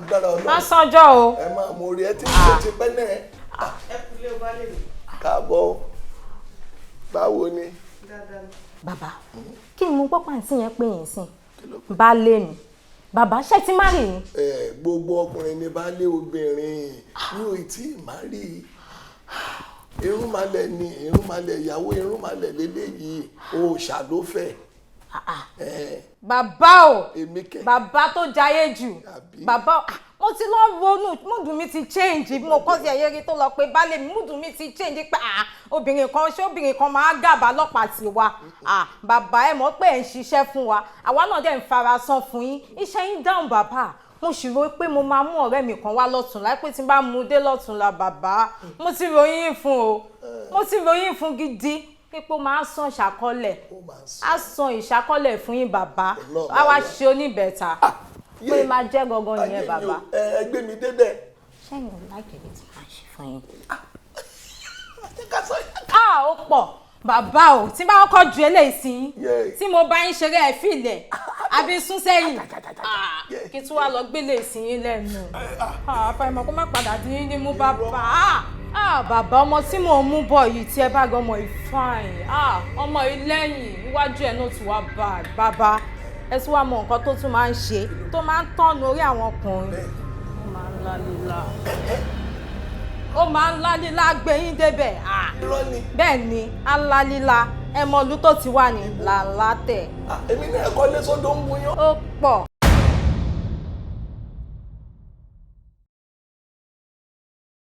Lágbára Ọlọ́run. Má sanjọ́ o. Ẹ máa mọ orí ẹ tí ń ṣe ti pẹ́ náà. Ẹ kúlé o, baálé mi. Káàbọ̀, báwo ni? Dáadáa ni. Bàbá, kí ni mo gbọ́ pàǹtí yẹn pé yín sìn baálé mi? Bàbá, ṣé ti má rì ni? Ẹ, gbogbo ọkùnrin ní baálé obìnrin. Mi ò tí ì má rí irúnmalẹ̀ ni, irúnmalẹ̀, ìyàwó irúnmalẹ̀ lélẹ́yìí, òòṣà ló fẹ́. Ẹ. Bàbá o. Èmi kẹ. Bàbá tó jayé jù. Àbí? Bàbá, ah, mo ti lọ ronú, mood mi ti change. Bí mo kọ́ sí ẹ̀yẹ́rì tó lọ pé baálé mi, mood mi ti change pé, ah, obìnrin kan, ṣé obìnrin kan máa gàbá lọ́pàá tiwa? Ah, bàbá, ẹ mọ̀ pé ẹ̀ ń ṣiṣẹ́ fún wa, àwa náà dẹ̀ ń fara san fún yín, iṣẹ́ yín dáhùn. Bàbá, mo sì rò pé mo máa mú ọ̀rẹ́ mi kan wá lọ́tùnla, láìpẹ́ tí n bá mú dé lọ́tùnla. Bàbá, mo ti ròyìn fún o, mo ti ròyìn fún gidi pípọ́, máa ń san ìṣàkọlẹ̀. Ó máa ń sọ. Á san ìṣàkọlẹ̀ fún yín, bàbá. Ọlọ́run. Á wá ṣe oníbẹ̀ta pé máa jẹ́ gangan Ayé nìyẹn. mi Bàbá. o, ẹ gbé mi débẹ̀. Ṣẹ́yìn ò láìpẹ́ bí tí máa ń ṣe fún yín. Jẹ́ ká sọ. A ó pọ̀, bàbá o. Tí bá kọ́kọ́ ju eléyìí sí yín, tí mo bá yín ṣeré, ẹ̀ fìlẹ̀ àbí sún sẹ́yìn. Ah, kí tún wá lọ gbélé sí yín lẹ́nu. Ah, àfàìmọ̀ kó má padà dín yín ní mú, bàbá. Ah, ah, bàbá, ọmọ tí mò ń mú bọ̀ yìí, tí ẹ bá gbọ́, ọmọ yìí fine. Ah, ọmọ yìí lẹ́yìn iwájú ẹ̀ náà tún wá bad. Bàbá, ẹ tún wá mọ nǹkan tó tún máa ń ṣe tó máa ń tọ̀nù orí àwọn ọkùnrin. Ó máa ń lálélá, ó máa ń lálélá gbé yín débẹ̀. Ah, Irọ́ ni. Bẹ́ẹ̀ ni, alálílá, ẹ mọ ìlú tó ti wà ní làlátẹ̀. Ah, èmi náà kọ́lé sódò ń gúnyán. Ó pọ̀.